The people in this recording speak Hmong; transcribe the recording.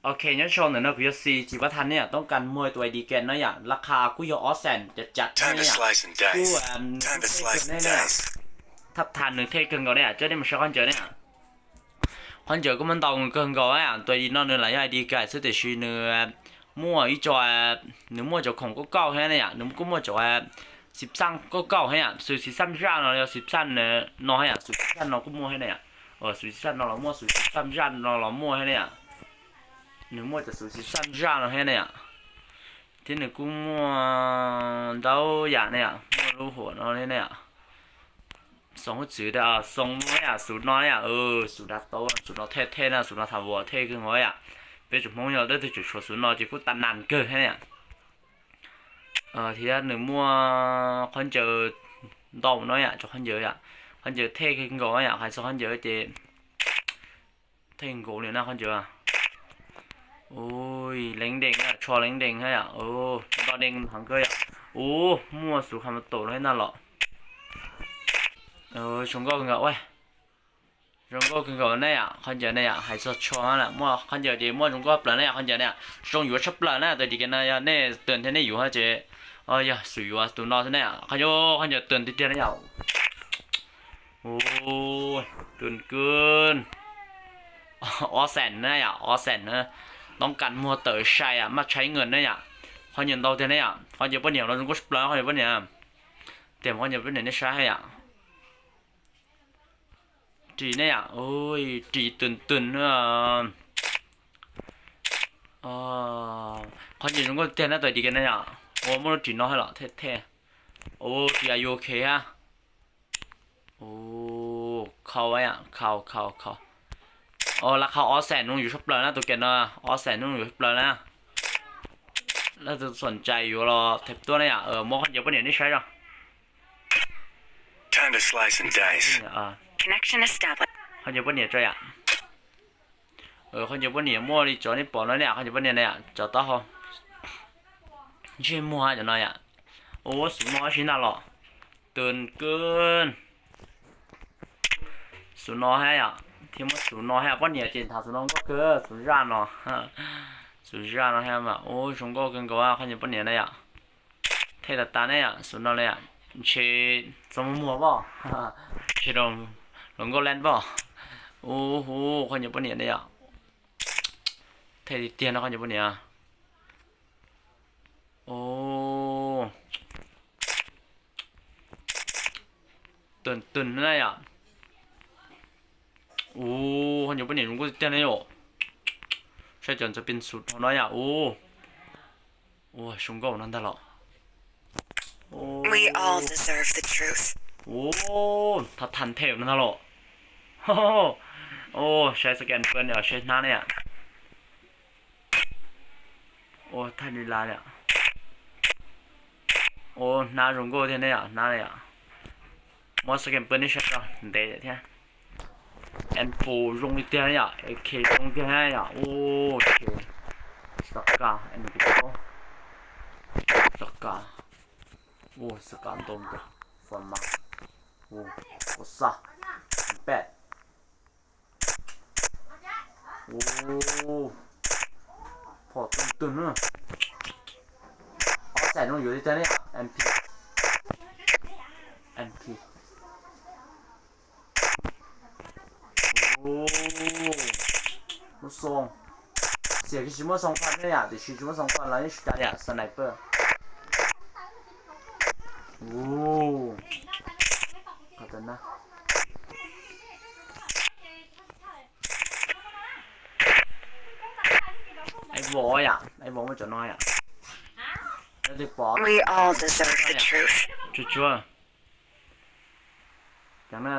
Ok, nyob zoo, ntawm no kuv yog Xi Tsis Pab Thas ne yom, toob kas muag tus I D game no yom, laj qha kuj yog ob xees cam cam ne yom, kuj thab thas nws thej kawg nkaus ne yom, coj nej mus saib qhov ncaws ne yom. Qhov ncaws kuj muaj ntau kawg nkaus yom, tus I D no nws lam yog I D game xwb tiam sis nws muaj ib co, nws muaj cov khoom kauj kauj thiab ne yom, nws kuj muaj cov xis xaj kauj kauj thiab yom, xus xis xaj zaj no yog xis xaj no thiab yom, xus xis xaj no kuj muaj thiab ne yom, xus xis xaj no los muaj, xus xis xaj zaj no los muaj thiab ne yom. Nws muaj cov xus xis xaj zaj no thiab ne yom, thiab nws kuj muaj ntau yam ne yom, muaj lub huam no thiab ne yom. Xoom hub txwv tias xoom no yom, xus no yom, xus dav tau, xus no thej thej na, xus no thav vuas thej kawg nkaus yom. Peb tsoom Hmoob yog leej twg tseem tshuav xus no ces kuj tas nas kawg thiab ne yom. Thiab nws muaj qhov ncaws ntau no yom, cov qhov ncaws yom, qhov ncaws thej kawg nkaus yom, hais txog qhov ncaws ces thej nkaus li na qhov ncaws. Ui, leej dees, tsho leej dees thiab yom, nto dees heev kawg yom. Ub, muaj xus khas mas tus no thiab na los. Zoo nkauj kawg nkaus, zoo nkauj kawg nkaus ne yom, qhov ncaws ne yom, hais txog tsho na, muaj qhov ncaws ces muaj zoo nkauj plaws ne yom, qhov ncaws ne yom, zoo yuav tshaj plaws na, tus D K no yog nej twm thiab nej yuav ces yog xus yuav tus no xwb ne yom, qhov ncaws, qhov ncaws twm tiag tiag ne yom. Tus kwj ob xees na yom, ob xees na, toob kas muag tawm sai yom, maj tshaib nkaus ne yom, qhov ncaws ntau tiag ne yom, qhov ncaws poj niam no zoo nkauj tshaj plaws, qhov ncaws poj niam, tiam qhov ncaws poj niam nej saib yom. Ris ne yom, ris twm twm. Qhov ncaws zoo nkauj tiag na tus D K na yom, ua muaj lub ris no thiab los thej thej. Ua ris a yu ok hab. Khau, khau, khau, khau. Laj qha ob xees no yuav tshaj plaws na tus game no, ob xees no yuav tshaj plaws na. Leej twg xoom cai yuav los them tuaj na yom, muab qhov ncaws poj niam nej saib os. Qhov ncaws poj niam tso yom. Qhov ncaws poj niam muaj li cov nej pom no ne yom, qhov ncaws poj niam na yom, cov taub hau ntsej muag cov no yom. Ua xus no sib nta los, twm kwj. Xus no hab yom, thiab muab xus no hab, poj niam ces thav xus no nkauj kawg, xus zaj no, xus zaj no hab mas ua zoo nkauj kawg nkaus qhov ncaws poj niam na yom. Thej tas tas ne yom, xus no na yom, ntshe txog muag muag pom, ntshe hluas nkauj leej pom. Ub hu, qhov ncaws poj niam na yom. Thej tiag tiag no qhov ncaws poj niam. Twm twm na yom. Ub, qhov ncaws poj niam zoo nkauj tiag tiag ne yom. Saib cov ntxuav pin xus dhau no yom. Ub, ua zoo nkauj no ntag los. Ub, thab thab thej no ntag los. Ub, saib scan pw ne yom, saib hnab ne yom. Ua thaij li las li. Ua hnab zoo nkauj tiag ne yom, hnab li yom. Muab scan pw nej saib tso ntev thiab. Info zoo li tiag ne yom, A K zoo tiag ne yom. Ua, Saka, Saka. Ua Saka ntoo, Fama. Ua, Kosa, Pet. Ua, phom twg twg na. Ob xees no yuav li tiag ne yom, M P. M P. Lub xoo. Xiam tsis muaj xoo faj ne yom, tiam sis tsis muaj xoo faj los yeej tsis tas yom, sniper. Ua, qhov tau na. Ib vos yom, ib vos muaj cov no yom. Leej twg pom tsuag tsuag. Cov na,